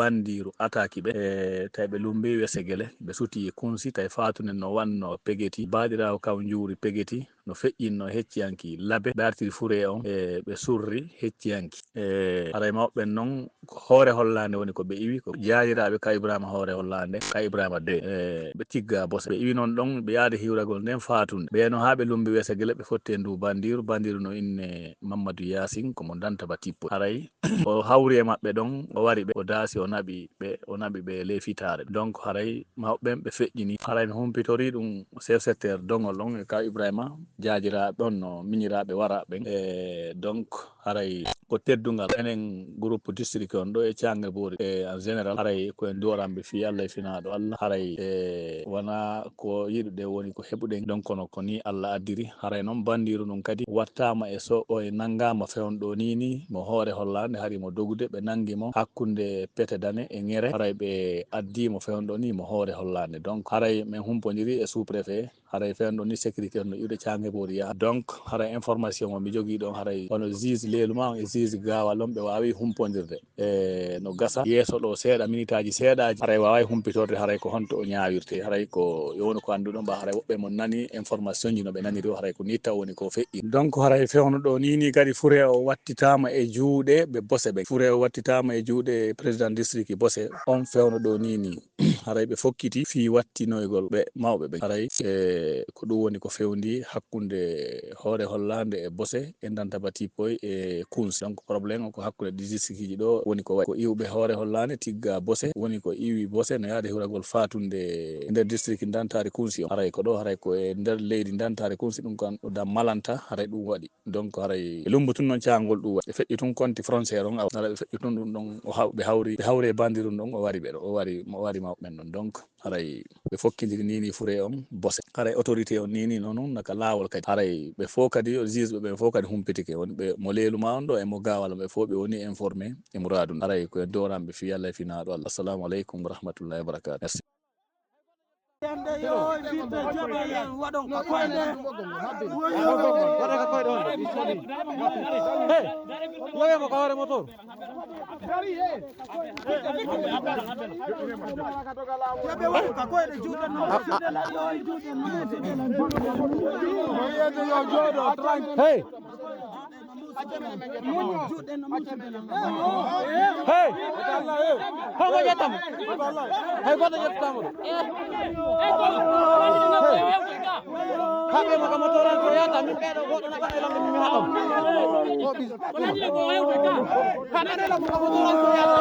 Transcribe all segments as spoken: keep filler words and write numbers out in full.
Bandiiru ataki ɓe, e, tawi ɓe lumbi Wesegele, ɓe suti Kunsi, tawi faatude no wanno Pegeti, baaɗiraawo kam njuuri Pegeti, no feƴƴinno hecciyanki Labe, ɓe artiri Furee on, e, ɓe surri hecciyanki. E, haray mawɓe ɓen non, ko Hoore Hollaande woni ko ɓe iwi, ko jaajiraaɓe Ka Ibrahima Hoore Hollaande, Ka Ibrahima deux, e, ɓe tigga Bose. Ɓe iwi non ɗon, ɓe yaade hiwragol nden faatunde. Ɓe no haa ɓe lumbi Wesegele, ɓe fotti e ndu Bandiiru, Bandiiru no inne Mammadu Yaasin, ko mo Dantaba Tippo. Haray o hawri e maɓɓe ɗon, o wari ɓe, o daasi, o naɓi ɓe, o naɓi ɓe ley fitaare. Donc, haray mawɓe ɓen ɓe feƴƴini. Haray mi humpitori ɗum chef secteur Doŋol ɗon e Ka Ibrahima, jaajiraaɓe ɗon no miñiraaɓe wara ɓen. E, donc, haray ko teddungal enen groupe district on ɗo e Cangeboori, e, en général, haray ko en duwaramɓe fii Allah e finaaɗo Allah. Haray, e, wona ko yiɗuɗen woni ko heɓuɗen. Donc, kono ko ni Allah addiri. Haray non Bandiiru ɗum kadi wattaama e so o e nanngaama fewndo ɗo ni ni, mo Hoore Hollaande hari mo dogude, ɓe nanngi mo hakkunde Pete Dane e Ŋere. Haray ɓe addi mo fewndo ɗo ni mo Hoore Hollaande. Donc, haray men humpondiri e sous-préfet, haray fewndo ni sécurité no iwde Cangeboori yaha. Donc, haray information mo mi jogii ɗon, haray hono juge Leeluma on e juge Gaawal on, ɓe waawi humpondirde. E, no gasa yeeso ɗo seeɗa, minitaaji seeɗaaji, haray waaway humpitorde haray ko honto o ñaawirte, haray ko yo woni ko annduɗon, ɓa haray woɓɓe mon nani information ji no ɓe naniri o, haray ko ni taw woni ko feƴƴi. Donc, haray fewndo ɗo ni ni kadi Furee o wattitaama e juuɗe ɓe Bose ɓen. Furee o wattitaama e juuɗe président district Bose on fewndo ɗo ni ni. Haray ɓe fokkiti fii wattinoygol ɓe mawɓe ɓen. Haray, e, ko ɗum woni ko fewndi hakkunde Hoore Hollaande e Bose e Dantaba Tippoy e Kunsi. Donc, problème o ko hakkunde ɗi districtji ɗo woni ko waɗi. Ko iwɓe Hoore Hollaande tigga Bose, woni ko iwi Bose no yaade hiwragol faatunde e nder district Dantari Kunsi on. Haray ko ɗo, haray ko e nder leydi Dantari Kunsi, ɗum kan ɗo dam malanta, haray ɗum waɗi. Donc, haray ɓe lumbutun non caangol ɗum waɗi. Ɓe feƴƴi tun konti frontière on, awa, haray ɓe feƴƴi tun ɗum ɗon, o haw-, ɓe hawri, ɓe hawri e Bandiiru ɗon, o wari ɓe ɗo, o wari, o wari mawɓe ɓen ɗon. Donc, haray ɓe fokkindiri ni ni Furee on Bose. Haray autorité on ni ni non, non, naka laawol kadi. Haray ɓe fof kadi, juge ɓe ɓen fof kadi humpitike. Woni ɓe mo Leeluma on ɗo e mo Gaawal, ɓe fof ɓe woni informé e muraadu. Haray ko en dooranɓe fii Allah e finaaɗo Allah. Assalamu aleykum wa rahmatullahi wa barakatuh. Merci. Yande yo fitta jaɓa yan waɗon ka koyɗe. Waɗa ka koyɗe on. Hey, yowe mo ka hoore moto. Jaɓe waɗo ka koyɗe juuɗe no. Hey. Hey! Homo ƴettamo. Hay goto ƴettamo ɗo. Hey! Haɓe mo kamo toran ko yata min ɓeɗo goɗɗo na ɓaɗa lamɓe min haɗa. Ko bis. Haɓe mo kamo toran ko yata.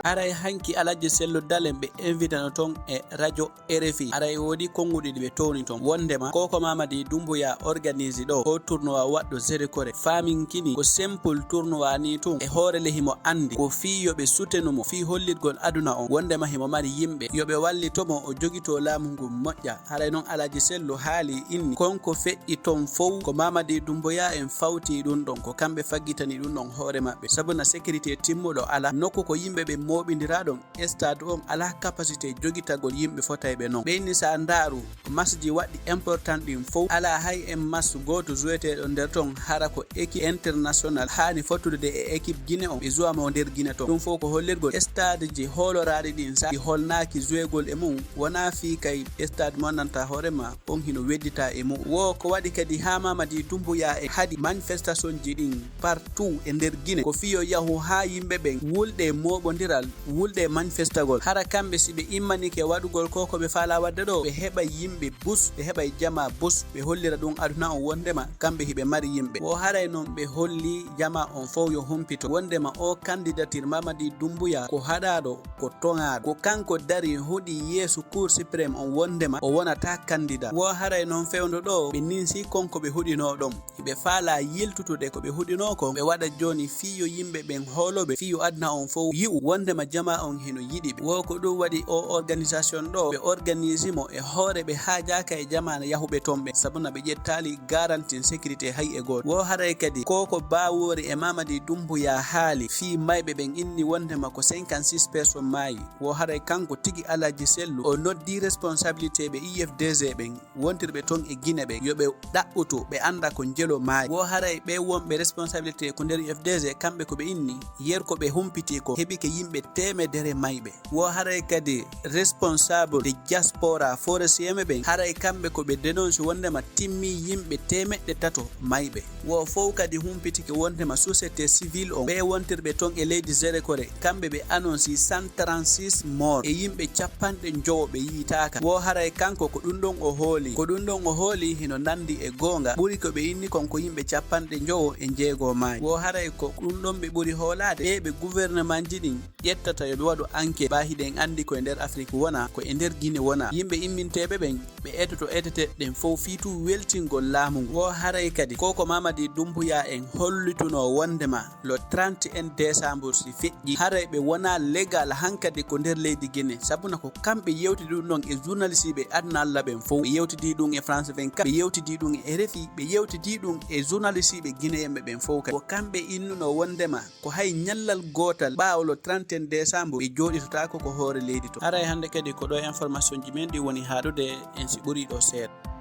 Haray hanki Alhaji Sello Dalen ɓe invitano ton e radio R F I. Haray woodi konnguɗi ɗi ɓe towni ton. Wondema ko ko Mamadi Doumbouya organise ɗo, o tournoi waɗɗo Zéro Corée. Faaminkini ko simple tournoi ni tun. E hoore le himo andi ko fii yo ɓe sutenu mo, fii hollirgol aduna on. Wondema himo mari yimɓe. Yo ɓe wallito mo o jogito laamu ngun moƴƴa. Haray non Alhaji Sello haali inni kon ko feƴƴi ton fow ko Mamadi Doumbouya en fawti ɗun ɗon, ko kamɓe faggitani ɗun ɗon hoore maɓɓe. Sabu na sécurité timmuɗo ala, nokku ko yimɓe ɓe mooɓindira ɗon, stade on ala capacité jogitagol yimɓe fotayɓe non. Ɓe inni sa ndaaru, masji waɗɗi important ɗin fow, ala hay en mas gooto joueteɗo nder ton hara ko équipe international haani fottude de e équipe Guinée on, ɓe jouwa mo nder Guinée ton. Ɗum fow ko hollirgol stade ji hooloraaɗi ɗin sa ɗi holnaaki jouegol e mum, wona fii kay stade mo nanta hoore ma on hino weddita e mum. Wo ko waɗi kadi haa Mamadi Doumbouya e haɗi manifestation ji ɗin partout e nder Guinée. Ko fii yo yahu haa yimɓe ɓen wulɗe mooɓondiral, wulɗe manifestagol. Hara kamɓe si ɓe immanike waɗugol ko ko ɓe faala waɗde ɗo, ɓe heɓa yimɓe bus, ɓe heɓa jama bus, ɓe hollira ɗum aduna on wondema kamɓe hiɓe mari yimɓe. Wo haray non ɓe holli jama on fow yo humpito wondema o candidature Mamadi Doumbouya ko haɗaaɗo, ko toŋaaɗo. Ko kanko dari huɗi yeeso Cour suprême on wondema o wonata candidat. Wo haray non fewndo ɗo ɓe ninsi kon ko ɓe huɗinoo ɗon. Hiɓe faala yiltutude ko ɓe huɗinoo kon, ɓe waɗa jooni fii yo yimɓe ɓen hooloɓe, fii yo aduna on fow yi'u wondema jamaa on hino yiɗi ɓe. Wo ko ɗum waɗi o organisation ɗo ɓe organise mo e hoore ɓe haajaaka e jamaana yahuɓe ton ɓen, sabuna ɓe ƴettaali garantin sécurité hay e gooto. Wo haray kadi ko ko Baawoori e Mamadi Dumbuya haali fii mayɓe ɓen inni wondema ko cinquante-six personnes maayi. Wo haray kanko tigi Alhaji Sellu o noddi responsabilité ɓe I F D G ɓen wontirɓe ton e Gine ɓen yo ɓe ɗaɓɓutu ɓe annda ko njelo maayi. Wo haray ɓe wonɓe responsabilité ko nder U F D G kamɓe ko ɓe inni yer ko ɓe humpiti ko heɓike yimɓe teemedere mayɓe. Wo haray kadi responsable de diaspora forestier ɓen haray kamɓe ko ɓe dénonce wondema timmi yimɓe teemeɗɗe tato mayɓe. Wo fow kadi humpitike wondema société civile on ɓe wontirɓe ton e leydi Zerekore kamɓe ɓe annonce cent trente-six mort e yimɓe capanɗe njowo ɓe yiitaaka. Wo haray kanko ko ɗum ɗon o hooli. Ko ɗum ɗon o hooli hino nandi e goonga. Ɓuri ko ɓe inni kon ko yimɓe capanɗe njowo e njeego maayi. Wo haray ko ɗum ɗon ɓe ɓuri hoolaade. Ɓe ɓe gouvernement ji ɗin ƴettata yo ɓe waɗu enquête. Ba hiɗen andi ko e nder Afrik wona, ko e nder Gine wona. Yimɓe imminteeɓe ɓen ɓe etoto etete ɗen fow fii tun weltingol laamu ngu. Wo haray kadi ko ko Mamadi Dumbuya en hollitunoo wondema le trente et un décembre si feƴƴi, haray ɓe wonaa légal hankadi ko nder leydi Gine, sabuna ko kamɓe yewtidi ɗum ɗon e journaliste ɓe aduna Alla ɓen fow. Ɓe yewtidi ɗum e France vingt-quatre, ɓe yewtidi ɗum e R F I, ɓe yewtidi ɗum e journaliste ɓe guinéen ɓe ɓen fow kadi. Ko kamɓe innunoo wondema ko hay ñallal gootal ɓaawo le trente et un décembre ɓe jooɗitotaako ko hoore leydi to. Haray hannde kadi ko ɗo information ji men ɗi woni haaɗude en si ɓurii ɗo seeɗa.